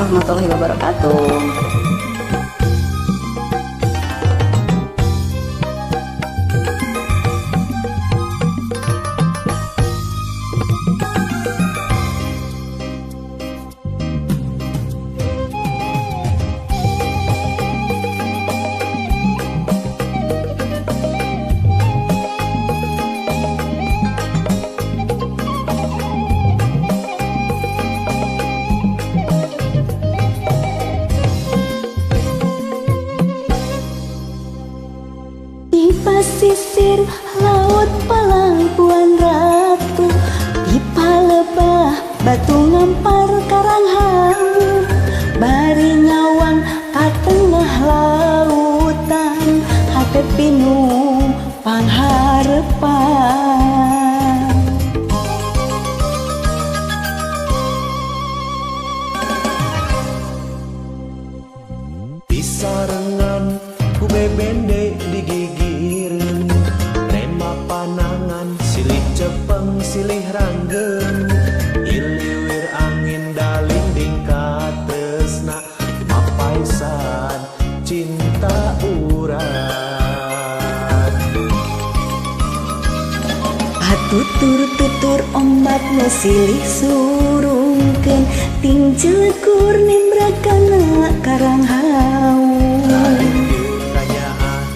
warahmatullahi wabarakatuh. Pasisir laut Palabuhan Ratu, di Palebah Batu Ngampar Karanghawu, bari nyawang ka tengah lautan, hate pinuh pangharepan. Disarengan ku bebende digigireun, rema panangan silih cepeng silih ranggem, iliwir angin dalinding katresna mapaisan cinta urang. Tutur-tutur ombak nu silih surungkeun, tingcelekur nimbrakana karang hawu.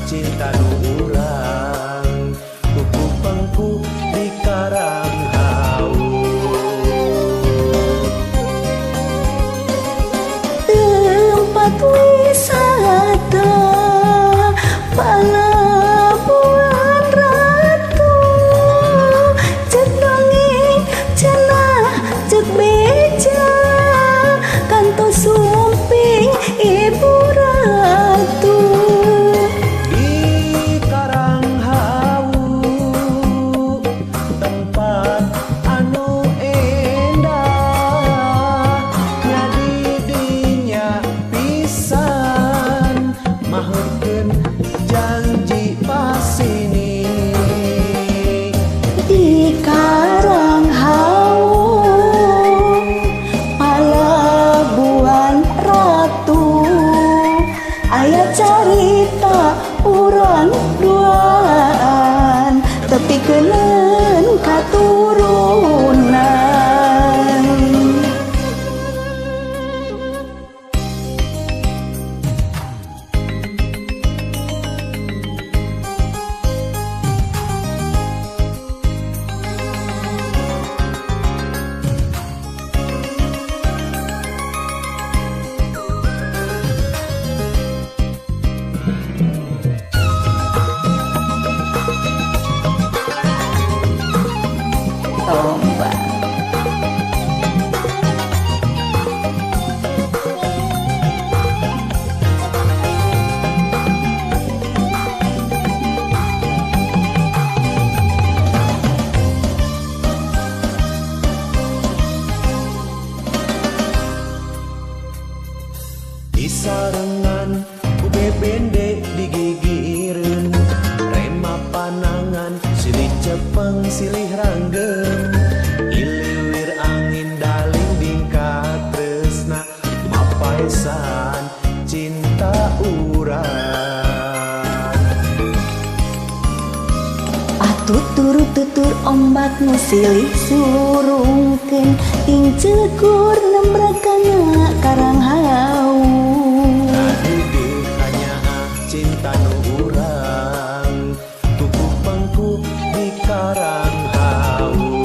Cinta nu urang kuku pengku di karang hawu. Tempat wisata Palabuhan Ratu, cek dongeng cenah cek beja, kantos sumping Ibu Ratu. Janji pasini di Karanghawu Palabuhan Ratu, aya carita urang duaan tepi keuneun katurunan. Tombak. Disarengan ku bebende digigireun, rema panangan silih cepeng silih ranggem, iliwir angin dalinding katresna mapaisan cinta urang. Tutur-tutur ombak nu silih surungkeun, tingcelekur nembrakana karang hawu. Cinta nu urang tuku pengku di karang hawu.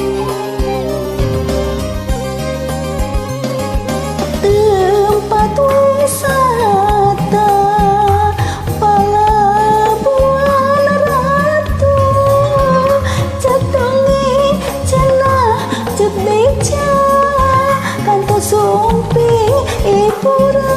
Tempat wisata Palabuhan Ratu, cek dongeng cenah cek beja, kantos sumping Ibu Ratu.